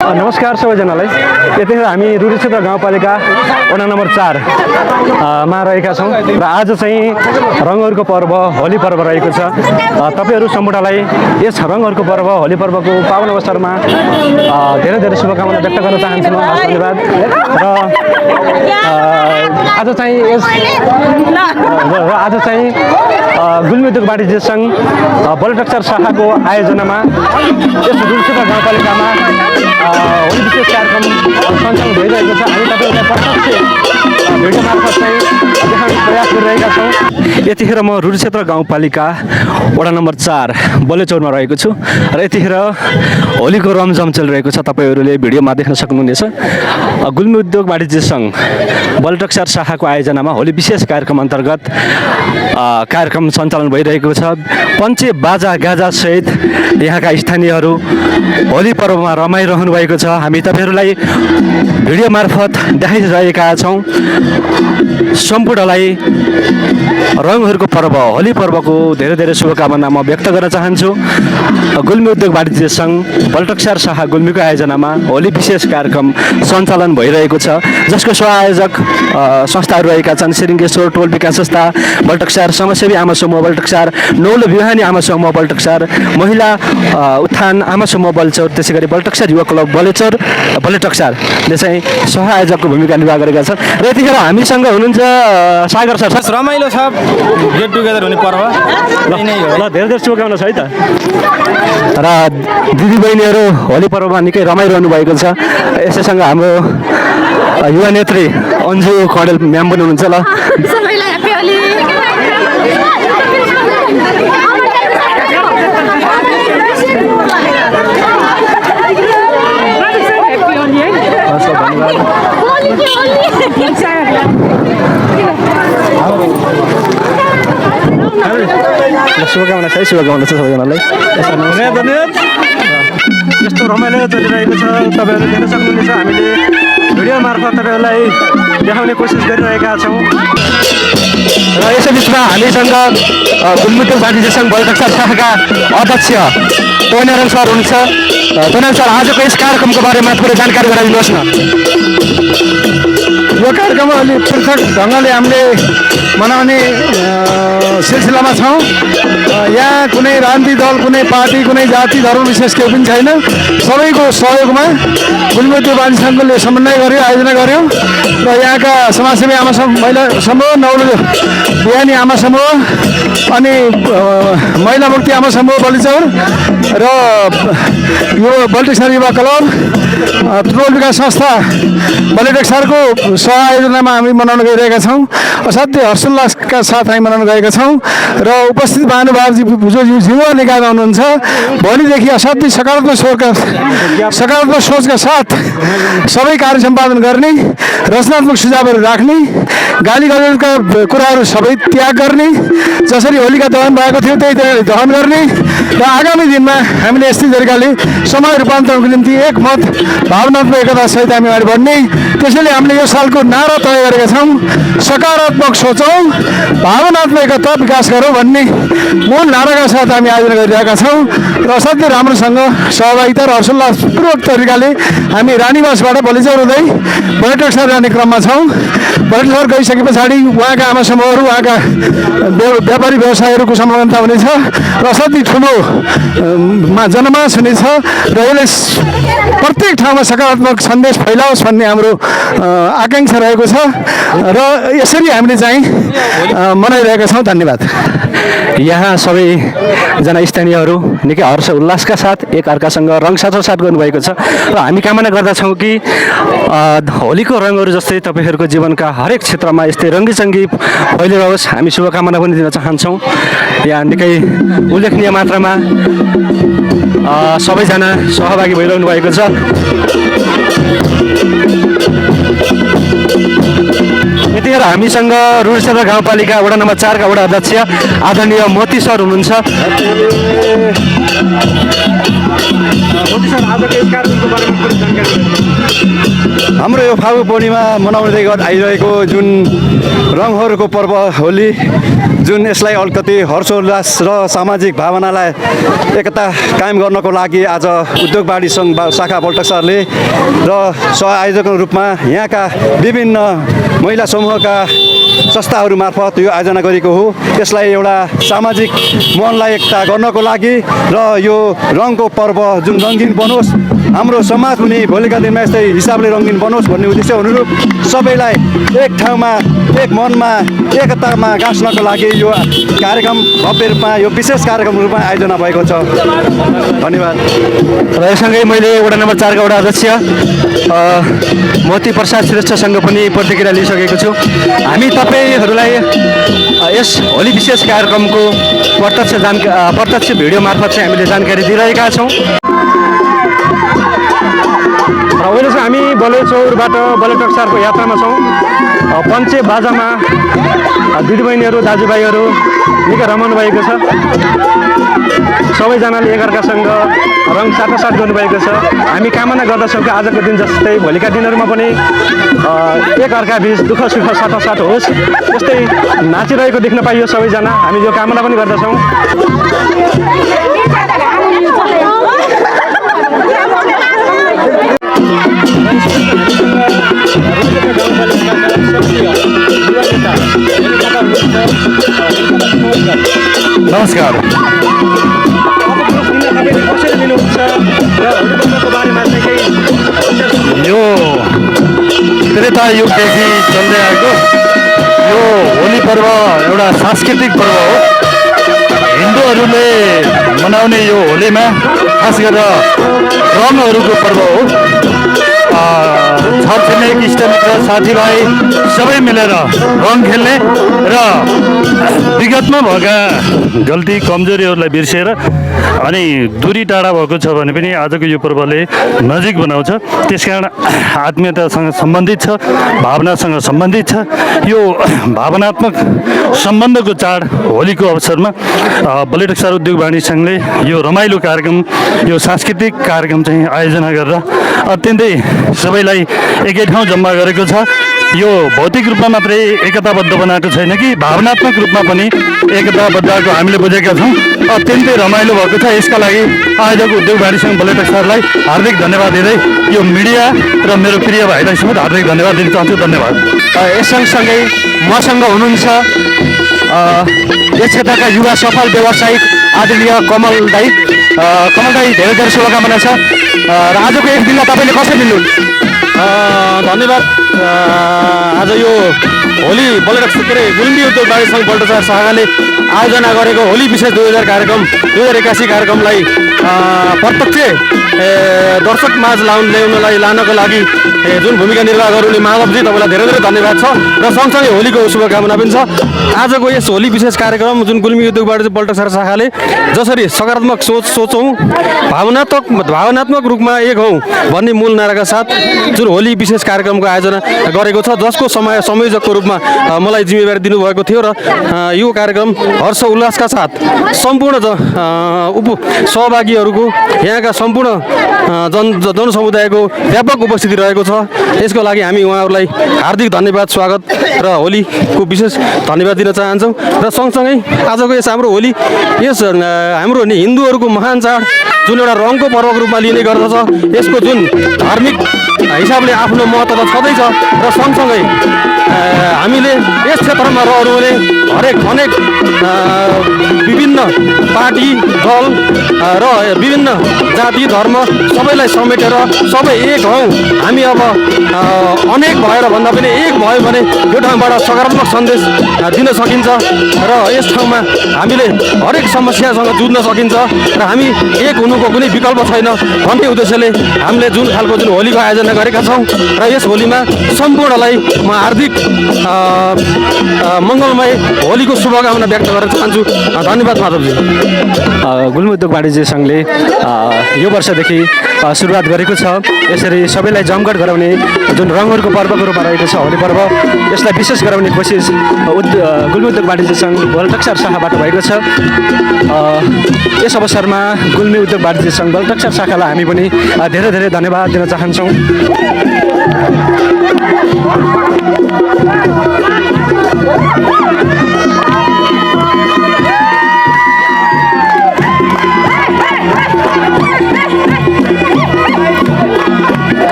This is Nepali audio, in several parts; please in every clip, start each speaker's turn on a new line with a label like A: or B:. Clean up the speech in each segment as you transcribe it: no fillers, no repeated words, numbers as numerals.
A: नमस्कार सबैजनालाई। यतिखेर हामी रुडी क्षेत्र गाउँपालिका वडा नम्बर 4 मा रहेका छौँ र आज चाहिँ रङहरूको पर्व होली पर्व रहेको छ। तपाईहरू सम्पूर्णलाई यस रङहरूको पर्व होली पर्वको पावन अवसरमा धेरै धेरै शुभकामना व्यक्त गर्न चाहन्छु। धन्यवाद। र आज चाहिँ गुल्मी उद्योग वाणिज्य सङ्घ बलटक्सर शाखाको आयोजनामा यस रुडी क्षेत्र गाउँपालिकामा होली विशेष कार्यक्रम सञ्चालन भइरहेको छ। हामी तपाईँहरूलाई प्रत्यक्ष भिडियो मार्फत चाहिँ देखाउने प्रयास गरिरहेका छौँ। यतिखेर म रुडी क्षेत्र गाउँपालिका वडा नम्बर 4 बलेचौरमा रहेको छु र यतिखेर होलीको रमझम चलिरहेको छ। तपाईँहरूले भिडियोमा देख्न सक्नुहुनेछ। गुल्मी उद्योग वाणिज्य सङ्घ बलटक्सर शाखाको आयोजनामा होली विशेष कार्यक्रम अन्तर्गत कार्यक्रम सञ्चालन भइरहेको छ। पञ्चे बाजा गाजा सहित यहाँका स्थानीयहरू होली पर्वमा रमाइरहनु भएको छ। हामी तपाईहरूलाई भिडियो मार्फत देखाइरहेका छौँ। सम्पूर्णलाई रङहरूको पर्व होली पर्वको धेरै धेरै शुभकामना म व्यक्त गर्न चाहन्छु। गुल्मी उद्योग वाणिज्य सङ्घ बलटक्सर शाखा गुल्मीको आयोजनामा होली विशेष कार्यक्रम सञ्चालन भइरहेको छ, जसको सहआयोजक संस्थाहरू रहेका छन् सिरिङ्गेश्वर टोल विकास संस्था बलटक्सर, समाजसेवी आमा समूह बलटक्सर, नौलो विवाहनी आमा समूह बलटक्सर, महिला उत्थान आमा समूह बलचौर, त्यसै गरी बलटक्सर युवा क्लब बलेचौरले चाहिँ सहआयोजकको भूमिका निर्वाह गरेका छन्। र यतिखेर हामीसँग हुनुहुन्छ सागर सर।
B: रमाइलो छ, गेट टुगेदर हुने पर्व
A: ल धेरै धेरै शुभकामना छ है त। र दिदीबहिनीहरू होली पर्वमा निकै रमाइरहनु भएको छ। यसैसँग हाम्रो युवा नेत्री अन्जु खडेल म्याम पनि हुनुहुन्छ। ल
C: सबैलाई ह्यापी होली।
A: शुभकामना छ है, शुभकामना छ सबैजनालाई। यस्तो रमाइलो चलिरहेको छ, तपाईँहरूले देख्न सक्नुहुनेछ। हामीले भिडियो मार्फत तपाईँहरूलाई देखाउने कोसिस गरिरहेका छौँ। र यसै बिचमा हामीसँग गुल्मी उद्योग वाणिज्य सङ्घ बलटक्सर शाखाका अध्यक्ष टोनारायण सर हुनुहुन्छ। टोनारायण सर, आजको यस कार्यक्रमको बारेमा थोरै जानकारी गराइदिनुहोस् न।
D: यो कार्यक्रम अलि पृथक ढङ्गले हामीले मनाउने सिलसिलामा छौँ। यहाँ कुनै राजनीतिक दल, कुनै पार्टी, कुनै जाति धर्म विशेष केही पनि छैन। सबैको सहयोगमा गुल्मी उद्योग वाणिज्य सङ्घले समन्वय गर्यो, आयोजना गर्यो। र यहाँका समाजसेवी आमा महिला समूह, नौलो बिहानी आमा समूह, अनि महिला मुक्ति आमा समूह बलिचौर र यो बलटक्सर युवा क्लब, टोल विकास संस्था बलटक्सरको सहआयोजनामा हामी मनाउन गइरहेका छौँ। असाध्यै हर्षोल्लासका साथ हामी मनाउन गएका छौँ। र उपस्थित महानुभावजी जो युवा निकायमा हुनुहुन्छ, भोलिदेखि असाध्यै सकारात्मक सोचका साथ सबै कार्य सम्पादन गर्ने, रचनात्मक सुझावहरू राख्ने, गाली गलौजका कुराहरू सबै त्याग गर्ने, जसरी होलिका दहन भएको थियो त्यही तरिकाले दहन गर्ने र आगामी दिनमा हामीले यस्तै तरिकाले समय रूपान्तरणको निम्ति एकमत भावनात्मक एकता सहित हामी अगाडि बढ्ने। त्यसैले हामीले यो सालको नारा तय गरेका छौँ, सकारात्मक सोचौँ, भावनात्मक एकता विकास गरौँ भन्ने मूल नाराका साथ हामी आयोजना गरिरहेका छौँ। र असाध्यै राम्रोसँग सहभागिता र हर्षोल्लासपूर्वक तरिकाले हामी रानीवासबाट बलिचौर हुँदै बलटक्सर जाने क्रममा छौँ। बलटक्सर गइसके पछाडि उहाँका आमा समूहहरू, उहाँका व्यापारी व्यवसायहरूको समागमता हुनेछ र असाध्यै ठुलो जनमास हुनेछ। र यसले प्रत्येक ठाउँमा सकारात्मक सन्देश फैलाओस् भन्ने हाम्रो आकाङ्क्षा रहेको छ। र यसरी हामीले चाहिँ मनाइरहेका छौँ। धन्यवाद।
A: यहाँ सबैजना स्थानीयहरू निकै हर्ष उल्लासका साथ एकअर्कासँग रङ साथ गर्नुभएको छ। र हामी कामना गर्दछौँ कि होलीको रङहरू जस्तै तपाईँहरूको जीवनका हरेक क्षेत्रमा यस्तै रङ्गीचङ्गी फैलिरहोस्। हामी शुभकामना पनि दिन चाहन्छौँ। यहाँ निकै उल्लेखनीय मात्रामा सबैजना सहभागी भइरहनु भएको छ। यतिखेर हामीसँग रुडी क्षेत्र गाउँपालिका वडा नम्बर 4 का वडा अध्यक्ष आदरणीय मोती सर हुनुहुन्छ। मोती सर, आजको यस कार्यक्रमको बारेमा थोरै जानकारी दिनुहोस्।
C: हाम्रो यो फागु पूर्णिमा मनाउँदै आइरहेको जुन रङहरूको पर्व होली, जुन यसलाई अलिकति हर्षोल्लास र सामाजिक भावनालाई एकता कायम गर्नको लागि आज उद्योगवादी सङ्घ शाखा बल्टक सरले र सहआयोजकको रूपमा यहाँका विभिन्न महिला समूहका संस्थाहरू मार्फत यो आयोजना गरेको हो। यसलाई एउटा सामाजिक मनलाई एकता गर्नको लागि र यो रङको पर्व जुन रङ्गिन बनोस्, हाम्रो समाज पनि भोलिका दिनमा यस्तै हिसाबले रङ्गिन बनोस् भन्ने उद्देश्य अनुरूप सबैलाई एक ठाउँमा, एक मनमा, एकतामा गाँच्नको लागि यो कार्यक्रम भव्य रूपमा, यो विशेष कार्यक्रम रूपमा आयोजना भएको छ। धन्यवाद।
A: र यससँगै मैले वडा नम्बर 4 का वडा अध्यक्ष मोती प्रसाद श्रेष्ठसँग पनि प्रतिक्रिया लिइसकेको छु। हामी तपाईँहरूलाई यस होली विशेष कार्यक्रमको प्रत्यक्ष भिडियो मार्फत चाहिँ हामीले जानकारी दिइरहेका छौँ। र अहिले चाहिँ हामी बलेचौरबाट बलेटक्सारको यात्रामा छौँ। पञ्चे बाजामा दिदीबहिनीहरू दाजुभाइहरू निकै रमाउनु भएको छ। सबैजनाले एकअर्कासँग रङ साटासाट गर्नुभएको छ। हामी कामना गर्दछौँ कि आजको दिन जस्तै भोलिका दिनहरूमा पनि एकअर्का बिच दुःख सुख साटासाट होस्, यस्तै नाचिरहेको देख्न पाइयो सबैजना। हामी यो कामना पनि गर्दछौँ।
D: नमस्कार। यो त्रेता युगदेखि चल्दै आएको यो होली पर्व एउटा सांस्कृतिक पर्व हो। हिन्दूहरूले मनाउने यो होलीमा खास गरेर रङहरूको पर्व हो। छरछिमेक इष्टमित्र साथीभाइ सबै मिलेर रङ खेल्ने र विगतमा भएका गल्ती कमजोरीहरूलाई बिर्सेर अनि दूरी टाढा भएको छ भने पनि आजको यो पर्वले नजिक बनाउँछ। त्यसकारण आत्मीयतासँग सम्बन्धित छ, भावनासँग सम्बन्धित छ। यो भावनात्मक सम्बन्धको चाड होलीको अवसरमा बलेटक्सार उद्योग वाणिज्य सङ्घले यो रमाइलो कार्यक्रम, यो सांस्कृतिक कार्यक्रम चाहिँ आयोजना गरेर अत्यन्तै सबैलाई एकै ठाउँ जम्मा गरेको छ। यो भौतिक रूपमा मात्रै एकताबद्ध बनाएको छैन कि भावनात्मक रूपमा पनि एकताबद्ध भएको हामीले बुझेका छौँ। अत्यन्तै रमाइलो भएको छ। यसका लागि आयोजक उद्योग वाणिज्य सङ्घ बलेटक्सारलाई हार्दिक धन्यवाद दिँदै यो मिडिया र मेरो प्रिय भाइलाई समेत हार्दिक धन्यवाद दिन चाहन्छु। धन्यवाद।
A: यस सँगसँगै मसँग हुनुहुन्छ यस क्षेत्रका युवा सफल व्यावसायिक आदरणीय कमल दाई। कमल दाई, धेरै धेरै शुभकामना छ र आजको एक दिनलाई तपाईँले कसरी लिनुहुन्छ?
B: धन्यवाद। आज यो होली बलेटक्सार के अरे गुल्मी उद्योग वाणिज्य सङ्घ बल्टक्सार शाखाले आयोजना गरेको होली विशेष 2081 कार्यक्रमलाई प्रत्यक्ष दर्शक माझ ल्याउनलाई लानको लागि जुन भूमिका निर्वाह गर्नुहुने माधवजी, तपाईँलाई धेरै धेरै धन्यवाद छ र सँगसँगै होलीको शुभकामना पनि छ। आजको यस होली विशेष कार्यक्रम जुन गुल्मी उद्योग वाणिज्य बल्टक्सार शाखाले जसरी सकारात्मक सोचौँ, भावनात्मक रूपमा एक हौँ भन्ने मूल नाराका साथ जुन होली विशेष कार्यक्रमको आयोजना गरेको छ, जसको संयोजकको रूपमा मलाई जिम्मेवारी दिनुभएको थियो र यो कार्यक्रम हर्ष उल्लासका साथ सम्पूर्ण सहभागीहरूको, यहाँका सम्पूर्ण जनसमुदायको व्यापक उपस्थिति रहेको छ। यसको लागि हामी उहाँहरूलाई हार्दिक धन्यवाद, स्वागत र होलीको विशेष धन्यवाद दिन चाहन्छौँ। र सँगसँगै आजको यस हाम्रो होली यस हाम्रो हिन्दूहरूको महान चाड जुन एउटा रङको पर्वको रूपमा लिने गर्दछ, यसको जुन धार्मिक हिसाबले आफ्नो महत्त्व त छँदैछ र सँगसँगै हामीले यस क्षेत्रमा रहनुहुने अनेक विभिन्न पार्टी दल र विभिन्न जाति धर्म सबैलाई समेटेर सबै एक हौँ, हामी अब अनेक भएर भन्दा पनि एक भयो भने यो ठाउँबाट सकारात्मक सन्देश दिन सकिन्छ र यस ठाउँमा हामीले हरेक समस्यासँग जुझ्न सकिन्छ र हामी एक हुनुको कुनै विकल्प छैन भन्ने उद्देश्यले हामीले जुन खालको जुन होलीको आयोजना गरेका छौँ र यस होलीमा सम्पूर्णलाई म हार्दिक मङ्गलमय होलीको शुभकामना व्यक्त गर्न चाहन्छु। धन्यवाद माधवजी।
A: गुल्मी उद्योग वाणिज्य सङ्घले यो वर्षदेखि सुरुवात गरेको छ। यसरी सबैलाई जमघट गराउने जुन रङहरूको पर्वको रूपमा रहेको छ होली पर्व, यसलाई विशेष गराउने कोसिस गुल्मी उद्योग वाणिज्य सङ्घ बल्टक्सार शाखाबाट भएको छ। यस अवसरमा गुल्मी उद्योग वाणिज्य सङ्घ बल्टक्सार शाखालाई हामी पनि धेरै धेरै धन्यवाद दिन चाहन्छौँ।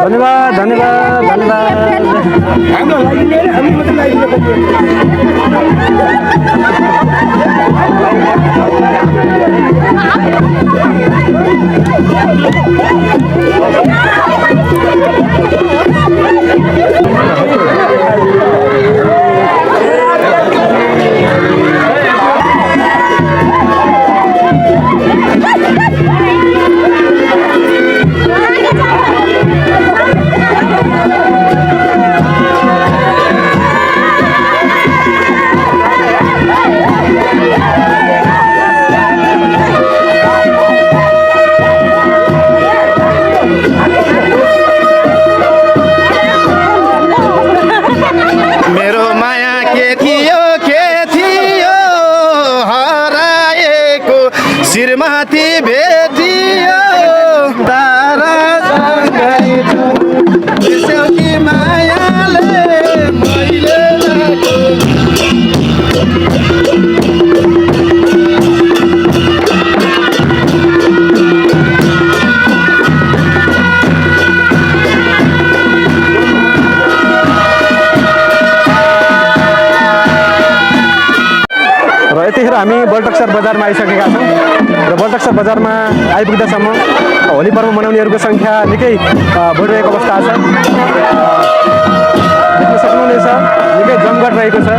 A: धन्यवाद धन्यवाद धन्यवाद
E: मेरो माया के थियो हराएको शिरमाथि भेटियो तारा त्यसो कि मायाले मैले
A: र यतिखेर हामी बल्टक्सर बजारमा आइसकेका छौँ र बल्टक्सर बजारमा आइपुग्दासम्म होली पर्व मनाउनेहरूको सङ्ख्या निकै बढिरहेको अवस्था छ। देख्न सक्नुहुनेछ निकै जमघट रहेको छ।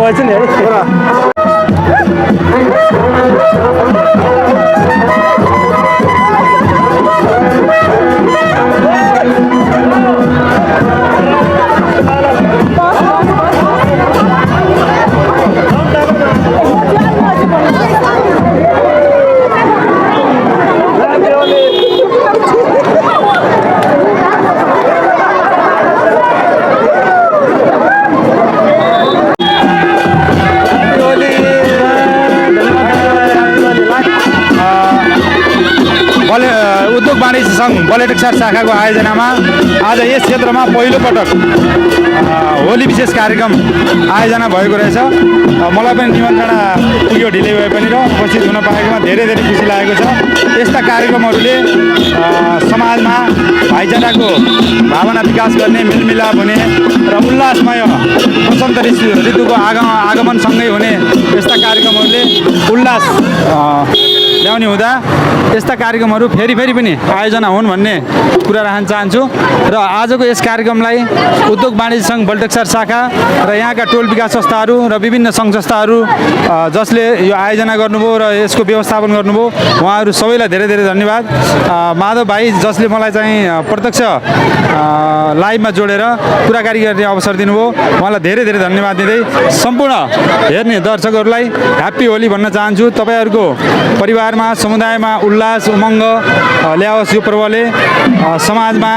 A: भएछ नि है
F: बलेटक्सार शाखाको आयोजनामा आज यस क्षेत्रमा पहिलोपटक होली विशेष कार्यक्रम आयोजना भएको रहेछ। मलाई पनि निमन्त्रणा पुग्यो ढिलै भए पनि र उपस्थित हुन पाएकोमा धेरै धेरै खुसी लागेको छ। यस्ता कार्यक्रमहरूले समाजमा भाइचाराको भावना विकास गर्ने, मेलमिलाप हुने र उल्लासमय वसन्त ऋतुको आगमनसँगै हुने यस्ता कार्यक्रमहरूले उल्लास ल्याउने हुँदा यस्ता कार्यक्रमहरू फेरि पनि आयोजना हुन् भन्ने कुरा राख्न चाहन्छु। र आजको यस कार्यक्रमलाई उद्योग वाणिज्य सङ्घ बल्टक्सार शाखा र यहाँका टोल विकास संस्थाहरू र विभिन्न सङ्घ संस्थाहरू जसले यो आयोजना गर्नुभयो र यसको व्यवस्थापन गर्नुभयो, उहाँहरू सबैलाई धेरै धेरै धन्यवाद। माधव भाइ जसले मलाई चाहिँ प्रत्यक्ष लाइभमा जोडेर कुराकानी गर्ने अवसर दिनुभयो, उहाँलाई धेरै धेरै धन्यवाद दिँदै सम्पूर्ण हेर्ने दर्शकहरूलाई ह्याप्पी होली भन्न चाहन्छु। तपाईँहरूको परिवारमा, समुदायमा उल्लास उमङ्ग ल्याओस्। यो पर्वले समाजमा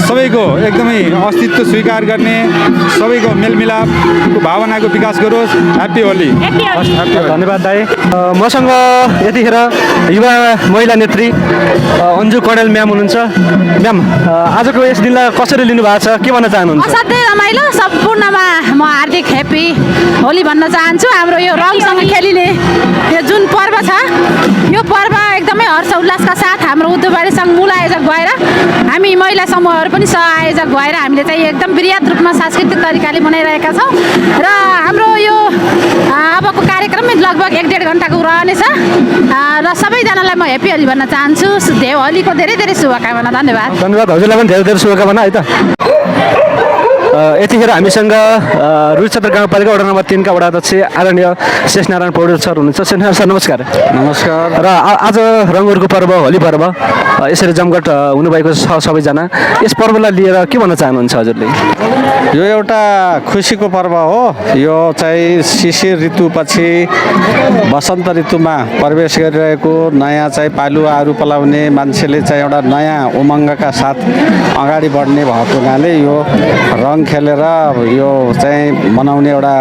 F: सबैको एकदमै अस्तित्व स्वीकार गर्ने, सबैको मेलमिलापको भावनाको विकास गरोस्। ह्याप्पी होली।
A: धन्यवाद दाई। मसँग यतिखेर युवा महिला नेत्री अन्जु कणेल म्याम हुनुहुन्छ। म्याम, आजको यस दिनलाई कसरी लिनु भएको छ, के भन्न चाहनुहुन्छ?
G: असाध्यै रमाइलो। सम्पूर्णमा म हार्दिक ह्याप्पी होली भन्न चाहन्छु। हाम्रो यो रङसँग खेलिने यो जुन पर्व छ, यो पर्व एकदमै हर्ष उल्लासका साथ हाम्रो उद्योग वाणिज्य सङ्घ मूल आयोजक भएर हामी महिला समूहहरू पनि सह आयोजक भएर हामीले चाहिँ एकदम वृहत रूपमा सांस्कृतिक तरिकाले मनाइरहेका छौँ। र हाम्रो यो अबको कार्यक्रम लगभग 1-1.5 घन्टाको रहनेछ र सबैजनालाई म ह्याप्पी होली भन्न चाहन्छु। होलीको धेरै धेरै शुभकामना। धन्यवाद।
A: धन्यवाद। हजुरलाई पनि धेरै धेरै शुभकामना है त। यतिखेर हामीसँग रुचेतर गाउँपालिका वडा नम्बर 3 का वडा अध्यक्ष आदरणीय शेषनारायण पौडेल सर हुनुहुन्छ। शेषनारायण सर नमस्कार।
B: नमस्कार।
A: र आज रङहरूको पर्व होली पर्व यसरी जमघट हुनुभएको छ सबैजना, यस पर्वलाई लिएर के भन्न चाहनुहुन्छ हजुरले?
C: यो एउटा खुसीको पर्व हो। यो चाहिँ शिशिर ऋतुपछि वसन्त ऋतुमा प्रवेश गरिरहेको नयाँ चाहिँ पालुवाहरू पलाउने मान्छेले चाहिँ एउटा नयाँ उमङ्गका साथ अगाडि बढ्ने भएको हुनाले यो रङ खेलेर यो चाहिँ मनाउने एउटा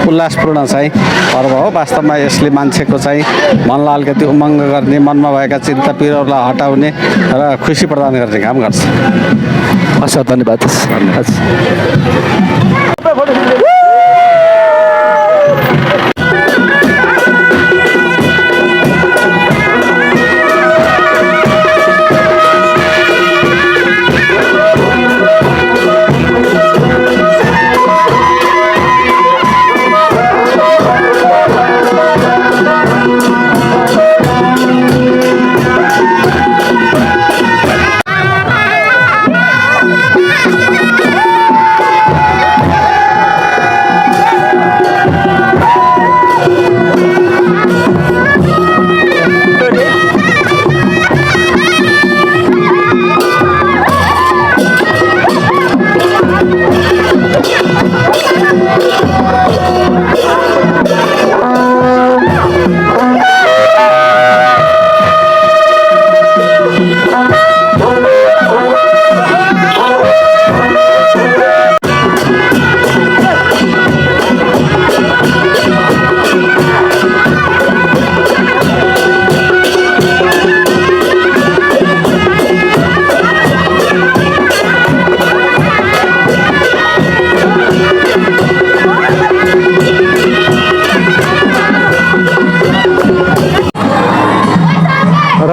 C: उल्लासपूर्ण चाहिँ पर्व हो। वास्तवमा यसले मान्छेको चाहिँ मनलाई अलिकति उमङ्ग गर्ने, मनमा भएका चिन्ता पिरोलाई हटाउने र खुसी प्रदान गर्ने काम गर्छ।
A: हस्, धन्यवाद। हस्।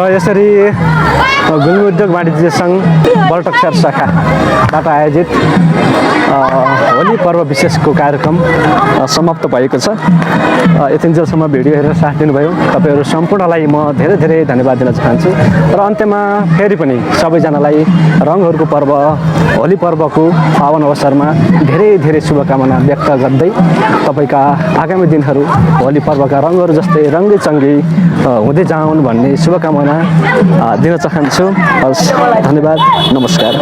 A: यसरी गुल्मी उद्योग वाणिज्य सङ्घ बल्टक्सार शाखाबाट आयोजित होली पर्व विशेषको कार्यक्रम समाप्त भएको छ। यतिन्जेलसम्म भिडियो हेरेर साथ दिनुभयो तपाईँहरू सम्पूर्णलाई म धेरै धेरै धन्यवाद दिन चाहन्छु। र अन्त्यमा फेरि पनि सबैजनालाई रङहरूको पर्व होली पर्वको पावन अवसरमा धेरै धेरै शुभकामना व्यक्त गर्दै तपाईँका आगामी दिनहरू होली पर्वका रङहरू जस्तै रङ्गी चङ्गी हुँदै जाउन् भन्ने शुभकामना दिन चाहन्छु। हस्, धन्यवाद। नमस्कार।